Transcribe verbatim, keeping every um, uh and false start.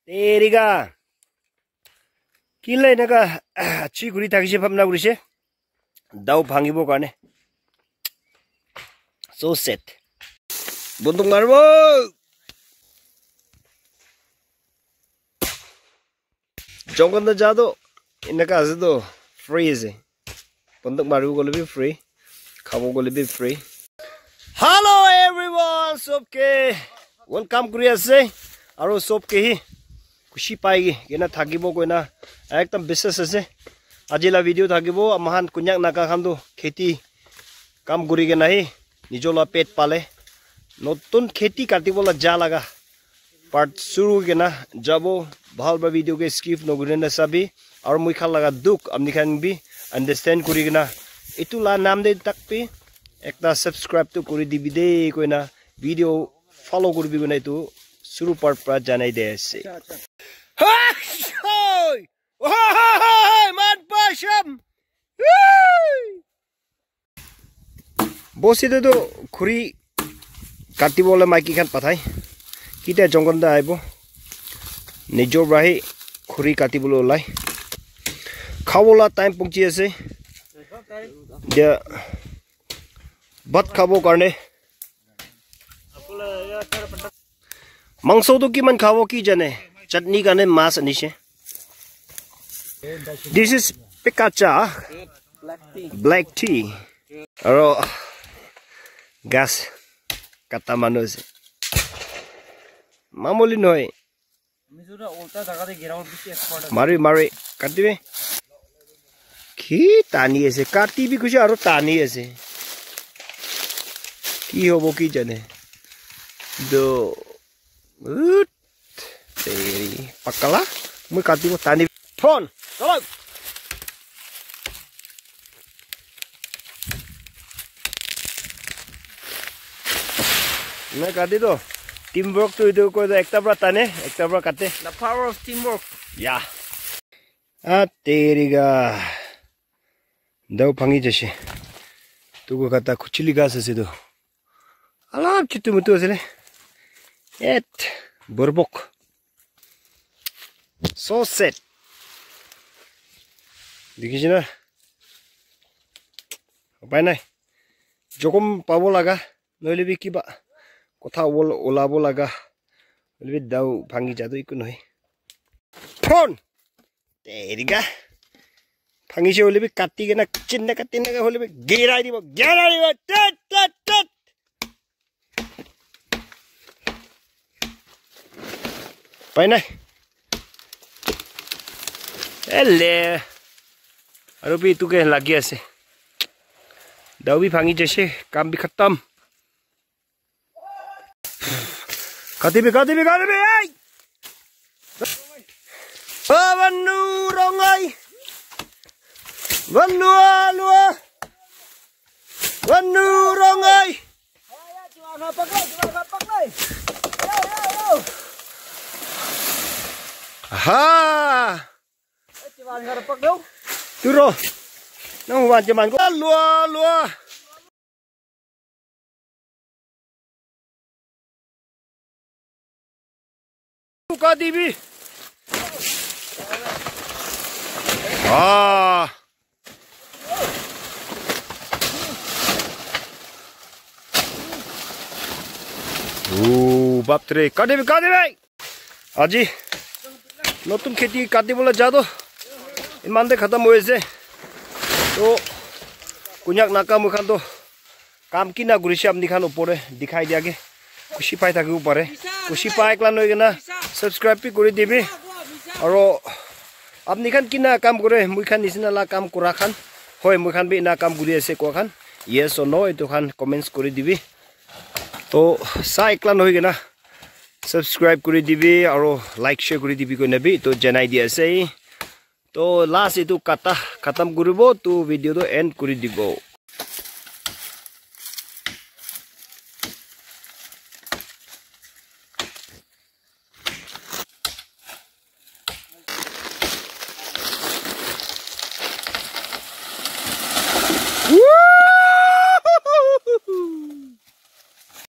Terika. Kila enaka chi kuri thakishe bhabna kurishe. Dao bhangibo karne. So sad. Bonduk maribo. Jungle na ja to enaka ase to free ase. Bonduk maribo koile bi free, khabo koile bi free. Hello everyone, sobke welcome kuri ase. Aro sobke hi khushi pai kena thakibo koina ekdam biswas ase. Aji la video thakibo, amahan Konyak Naga khan to kheti kam kuri kena hi nijo la pet pale. Notun kheti katibo la ja laga part shuru kena jabo, bhal ba video ke skip nokuri na sabi, aru moi khan laga dukh apni khan bi understand kuri kena etu la naam de tak bi ekta subscribe to kuri dibi de koina video follow kuribi koina etu shuru part pra janai de ase. Hoi! Hoi! Hoi! Man pasham! Hoi! Bosi te tu khuri kati bole maiki khan pathai. Kita jungle te aibo. Nijor pra hi khuri kati bole ulai. Khabo la time pungchi ase. Dia bhat khabo karne. Mangso tu kiman khabo ki jane. Chutney karne mas anise. This is pikacha. Black tea. Aro gas kata manu ase. Mamuli nohoi. Mari mari katibi. Ki tani ase, katibi kuchi aro tani ase. Ki hobo ki jane. Do Ut. Teri pakala. Moi katibo tani. Thon. Chalo. Moi kati do. Teamwork tu etu koi do, ekta pra tane, ekta pra kate. The power of teamwork. Ya. A teri ga. Dao bhangi jase. Tuku kata kuchili gas ase tu. Alap chutu mutu ase le. Et. Borbok. So sad. Dikhi na? Upai nai. Jokom pabo laga. Nohole bi kiba. Kotha ol-, olabo laga. Nohole bi dao bhangi jadu iku nohoi. Phone! Teri ga. Bhangise hoile bi kati kena chinna kati na hoile bi girai dibo, girai dibo. Tet, tet, tet. Pai nai. Ele. Aru bi tu ke lagi ase. Dao bi bhangi jaise, kam bi khatam. Katibi, katibi, katibi, ai! Oh, Vanu Rongai! Vanu Alua! Vanu Rongai! Aha! Turo! Nang wan jaman ko. Alua, alua! Ka dibi. Ah. Oh, bap re. Ka dibi, ka dibi. Aji notun kheti kati bola ja to iman te khatam hoi ase. To Konyak Naga moi khan to kam kina kurise apni khan upor te dikhai dia ke khushi pai thakibo pare. Khushi pai ekla noi kena subscribe bi kuri dibi. Aro apni khan kina kam kure, moi khan nisina la kam kura khan, hoi moi khan bi ena kam kuri ase koa khan, yes or no, etu khan comments kuri dibi. To sa ekla noi kena subscribe kuri dibi aro like share kuri dibi koina bi to janai di ase. To last etu kata khatam kuribo to video to end kuri dibo.